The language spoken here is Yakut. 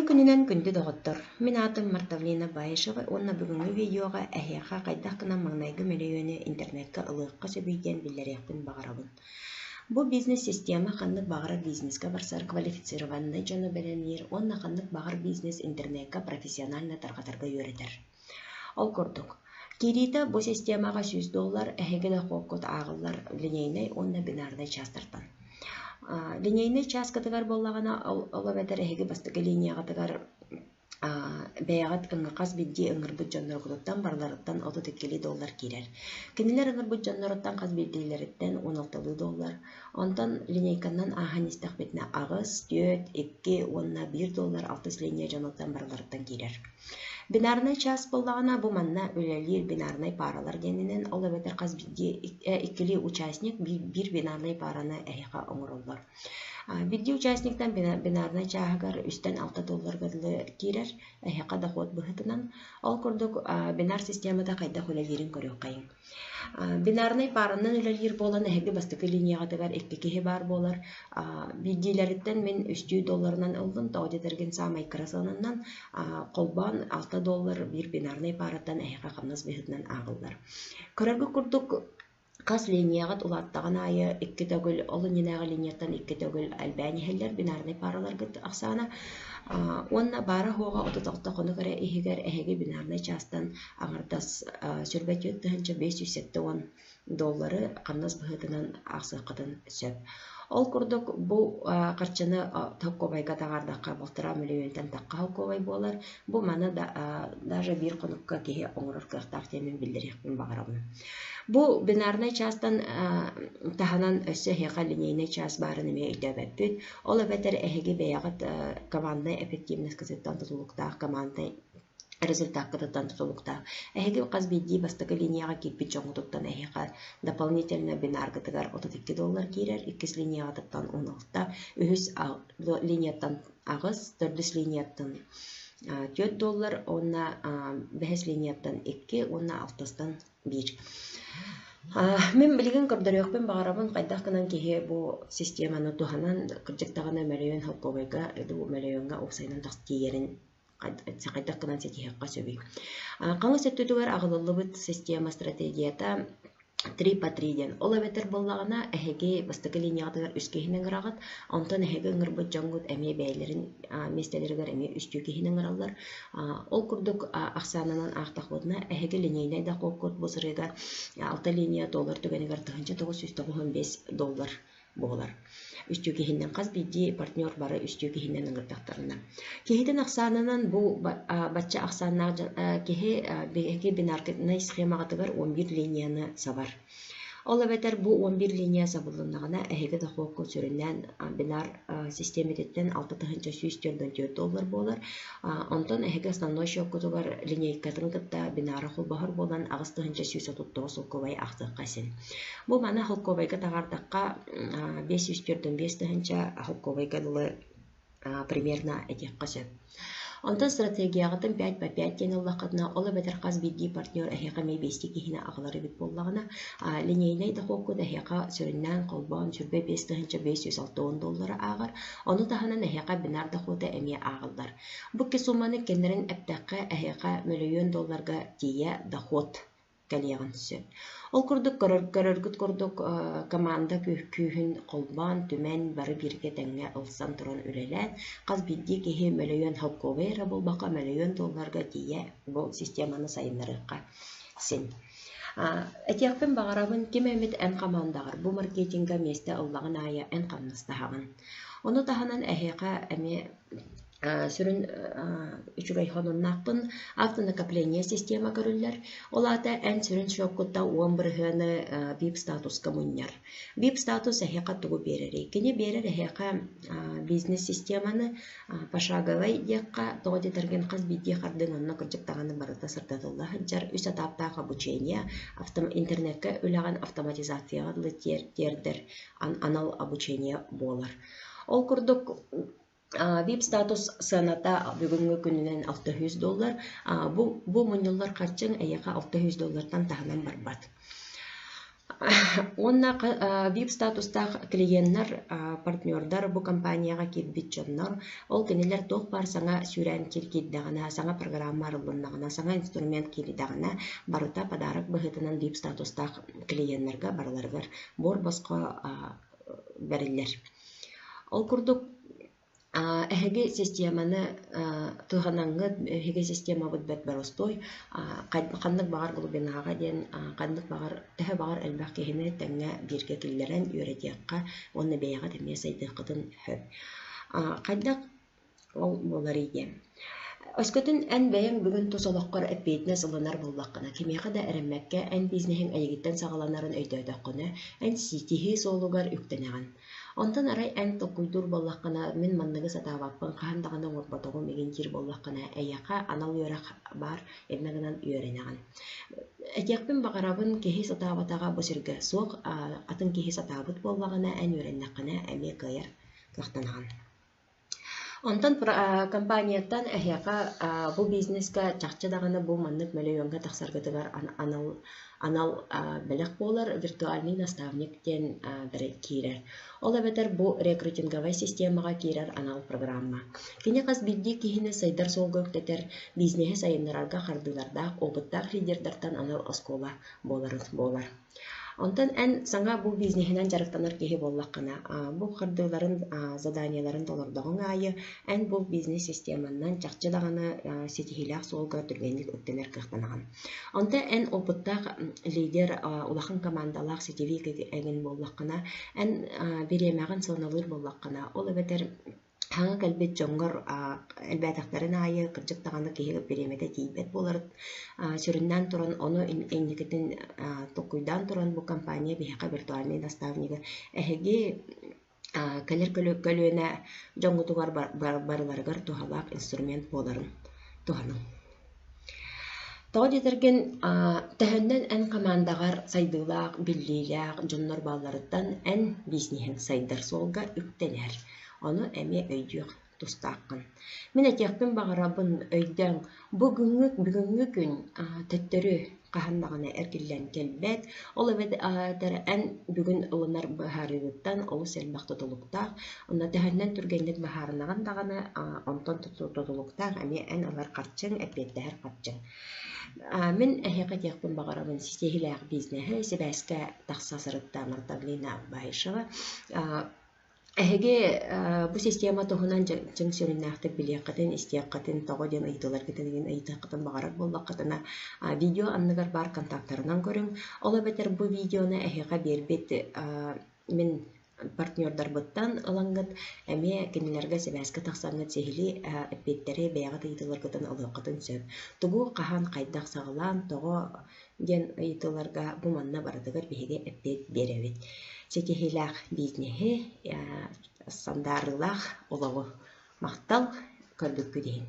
күнүнэн күндү доҕоттор! Мин аатым Мартавлина Баишева уонна бүгүҥҥү видеоҕа эһиэхэ хайдах гынан маҥнайгы мөлүйүөнү интернеккэ ылыахха сөбүй диэн биллэриэхпин баҕарабын. Бу бизнес-система ханнык баҕарар бизнеска барсар квалифицированнай дьону бэлэмниир уонна ханнык баҕар бизнес интернекка профессионально тарҕатарга үөрэтэр. Ол курдук, киириитэ бу системаҕа 100 доллар эһиги дохуоккут ааҕыллар линейнай уонна бинарнай чаастартан. Линейнай чааскытыгар буоллаҕына, ол эбэтэр эһиги бастакы линияҕытыгар бэйэҕит хас биирдии ыҥырбыт дьонноргутуттан барыларыттан 32 доллар киирэр. Кинилэр ыҥырбыт дьонноруттан хас биирдиилэриттэн 16 доллар. Онтон линейканан ааһан истэхпитинэ аҕыс, түөрт, икки уонна биир доллар алтыс линия дьонуттан барыларыттан киирэр. Бинарнай чаас буоллаҕына, бу манна үлэлиир бинарнай пааралар диэнинэн, ол эбэтэр хас биирдии иккилии участник биир бинарнай паараны эһиэхэ оҥороллор. Биирдии участниктан бинарнай чааһыгар үстэн алта долларга дылы киирэр, эһиэхэ дохуот быһыытынан. Ол курдук бинар системата хайдах үлэлиирин көрүөххэйиҥ. Бинарнай пааранан үлэлиир буолан эһиги бастакы линияҕытыгар икки киһи баар буолар. Биирдиилэриттэн мин үстүү долларынан ыллым, тоҕо диэтэргин саамай кыра сыананан холбоон 6 доллар биир бинарнай паараттан эһиэхэ хамнас быһыытынан ааҕыллар. Көрөргүт курдук хас линияҕыт улааттаҕын аайы икки төгүл, ол иннинээҕи линияттан икки төгүл элбээн иһэллэр бинарнай паараларгыт ахсаана. Уонна баара-суоҕа 36 хонук эрэ иһигэр эһиги бинарнай чаастан аҥардас 24 570 доллары хамнас быһыытынан аахсыаххытын сөп. Ол курдук бу харчыны холкуобайга таҕаардахха балтараа мөлүйүөнтэн тахха холкуобай буолар. Бу маны да даже биир хонукка киһи оҥорор кыахтаах диэн биллэриэхпин баҕарабын. Бу бинарнай чаастан таһынан өссө эһиэхэ линейнай чаас баарын эмиэ өйдөөбөппүт. Ол эбэтэр эһиги бэйэҕит команднай эффективностькытыттан тутулуктаах команднай результаккытыттан тутулуктаах. Эһиги хас биирдии бастакы линияҕа киирбит дьоҥҥутуттан эһиэхэ дополнительно бинаргытыгар 32 доллар киирэр, иккис линияҕытыттан 16, үһүс линияттан аҕыс, төрдүс линияттан 4 доллар уонна бэһис линияттан икки уонна алтыстан биир. Мин билигин көрдөрүөхпүн баҕарабын хайдах гынан киһи бу системаны туһанан кырдьык даҕаны мөлүйүөн холкуобайга мөлүйүөҥҥэ уопсайынан тиийэрин хайдах гынан ситиһиэххэ сөбүй. Хаҥас өттүтүгэр аҕылыллыбыт система стратегията 3 по 3 диэн. Ол эбэтэр буоллаҕына, эһиги бастакы линияҕытыгар үс киһини ыҥыраҕыт, онтон эһиги ыҥырбыт дьоҥҥут эмиэ бэйэлэрин миэстэлэригэр эмиэ үстүү киһини ыҥыраллар. Ол курдук ахсаанынан аахтахпытына, эһиги линейнай дохуоккут бу сырыыга алта линия доллар түгэнигэр 1995 доллар буолар. Үстүү киһиннэн хас биирдии партнер бары үстүү киһинэн ыҥырдахтарына. Киһитин ахсаанынан бу бачча ахсааннаах киһи биһиги бинарнай схемаҕытыгар 11 линияны сабар. Ол эбэтэр бу 11 линия сабыллыннаҕына эһиги дохуокку сүрүннээн бинар систиэмэтиттэн 6144 доллар буолар. Онтон эһиги основной счеккутугар линейкатын кытта бинары холбоһор буолан 8139 солкуобай аахсыахха син. Бу маны холкуобайга таҕаардахха 545 тыһыынча холкуобайга дылы примерно этиэххэ сөп. Онтон стратегияҕытын 5 по 5 диэн ыллаххытына, ол эбэтэр хас биирдии партнер эһиэхэ эмиэ биэстии киһини аҕалар эбит буоллаҕына, линейнай дохуоккут эһиэхэ сүрүннээн холбоон 25 560 доллары ааҕар. Ону таһынан эһиэхэ бинар дохуота эмиэ ааҕыллар. Бу икки сумманы кэннэрин эптэххэ, эһиэхэ мөлүйүөн долларга тиийэ дохуот кэлиэҕин сөп. Ол курдук көрөргүт курдук команда күүһүн холбоон, түмэн, бары бииргэ тэҥҥэ ылсан туран үлэлээн, хас биирдии киһи мөлүйүөн холкуобай эрэ буолбакка, мөлүйүөн долларга тиийэ бу системаны сайыннарыахха син. Этиэхпин баҕарабын, ким эмит эн хамаандаҕар бу маркетинга миэстэ ыллаҕын аайы эн хамнастаһаҕын. Ону таһынан эһиэхэ эмиэ сүрүн үчүгэй сонуннаахпын автонакопление система көрүллэр. Ол аата эн сүрүн счеккуттан 10 бырыһыаны VIP статуска мунньар. VIP статус эһиэхэ тугу биэрэрий? Кини биэрэр эһиэхэ бизнес-системаны пошаговай диэххэ, тоҕо диэтэргин хас биирдии хардыыҥ онно кырдьык даҕаны барыта сырдатылла сылдьар. Үс этаптаах обучение, интернеккэ үлэҕин автоматизацияҕа дылы тиэрдэр анал обучение буолар. Ол курдук VIP статус сыаната бүгүҥҥү күнүнэн 600 доллар. Бу мунньуллар харчыҥ эйиэхэ 600 доллартан таһынан барбат. Уонна VIP статустаах клиеннэр, партнердар бу компанияҕа киирбит дьоннор, ол кинилэр туох баар саҥа сүүрээн киирдэҕинэ, саҥа программа арыллыннаҕына, саҥа инструмент киирдэҕинэ, барыта подарок быһыытынан VIP статустаах клиеннэргэ барыларыгар буор-босхо бэриллэр. Ол курдук Эһиги системаны туһанаҥҥыт, эһиги системабыт бэрт боростуой, ханнык баҕар глубинаҕа диэн ханнык баҕар төһө баҕар элбэх киһини тэҥҥэ бииргэ киллэрэн үөрэтиэххэ уонна бэйэҕит эмиэ сайдыаххытын сөп. Хайдах ол буоларый диэн. Өскөтүн эн бэйэҥ бүгүн тус олоххор эппиэтинэс ылынар буоллаххына, кимиэхэ да эрэммэккэ эн бизнеһиҥ эйигиттэн саҕаланарын өйдөөтөххүнэ, эн ситиһии суолугар үктэнэҕин. Онтон арай эн толкуйдуур буоллаххына, мин манныгы сатаабаппын, хаһан даҕаны оҥорботоҕум игин диир буоллаххына, эйиэхэ анал үөрэх баар, иннэ гынан үөрэнэҕин. Этиэхпин баҕарабын, киһи сатаабатаҕа бу сиргэ суох, атын киһи сатаабыт буоллаҕына, эн үөрэннэххинэ эмиэ кыайар кыахтанаҕын. Онтон компанияттан эһиэхэ бу бизнескэ чахчы даҕаны бу маннык мөлүйүөҥҥэ тахсаргытыгар анал анал бэлэх буолар виртуальный наставник диэн киирэр. Ол эбэтэр бу рекрутинговай системаҕа киирэр анал программа. Кини хас биирдии киһини сайдар суолга үктэтэр, бизнеһи сайыннарарга хардыылардаах, опыттаах лидердартан анал оскуола буоларын буолар. Онтон эн саҥа бу бизнеһинэн дьарыктанар киһи буоллаххына, бу хардыыларын, заданиеларын толордоҕуҥ аайы эн бу бизнес системаннан чахчы даҕаны ситиһиилээх суолга түргэнник үктэнэр кыахтанаҕын. Онтон эн опыттаах лидер, улахан командалаах сетевик эҥин буоллаххына, эн бириэмэҕин сыаналыыр буоллаххына, ол эбэтэр Хаҥа кэлбит дьоҥҥор элбээтэхтэрин аайы кырдьык даҕаны киһи бириэмэтэ тиийбэт буолар. Сүрүннээн туран ону инникитин толкуйдаан туран бу компания биһиэхэ виртуальнай наставнига эһиги кэлэр көлүөнэ дьоҥҥутугар барыларыгар туһалаах инструмент буоларын туһаныҥ. Тоҕо диэтэргин, төһөннөн эн хамаандаҕар сайдыылаах, биллиилээх дьоннор баалларыттан эн бизнеһиҥ сайдар суолга үктэнэр. Ону эмиэ өйдүөх тустааххын. Мин этиэхпин баҕарабын, өйдөөҥ, бүгүҥҥү бүгүҥҥү күн төттөрү хаһан даҕаны эргиллэн кэлбэт. Ол эбэтэр эн бүгүн ылынар быһаарыыгыттан олус элбэх тутулуктаах. Онно төһөннөн түргэнник быһаарынаҕын даҕаны, онтон тутулуктаах эмиэ эн ылар харчыҥ, эппиэттэһэр харчыҥ. Мин эһиэхэ этиэхпин баҕарабын ситиһиилээх бизнеһи сибээскэ тахса сырытта Мартавлина Баишева. Эһиги бу система туһунан чиҥ сүрүннээхтик билиэххитин, истиэххитин, тоҕо диэн ыйытыыларгытын игин ыйытыаххытын баҕарар буоллаххытына, видео анныгар баар контактарынан көрүҥ. Ол эбэтэр бу видеоны эһиэхэ биэрбит мин партнердарбыттан ылаҥҥыт эмиэ кинилэргэ сибээскэ тахсаҥҥыт сиһилии эппиэттэри бэйэҕит ыйытыыларгытын ылыаххытын сөп. Тугу, хаһан, хайдах саҕалаан, тоҕо диэн ыйытыыларга бу манна барытыгар биһиги эппиэт биэрэбит. Ситиһиилээх бизнеһи, сандаарыылаах олоҕу махтал көрбүккүт иһин.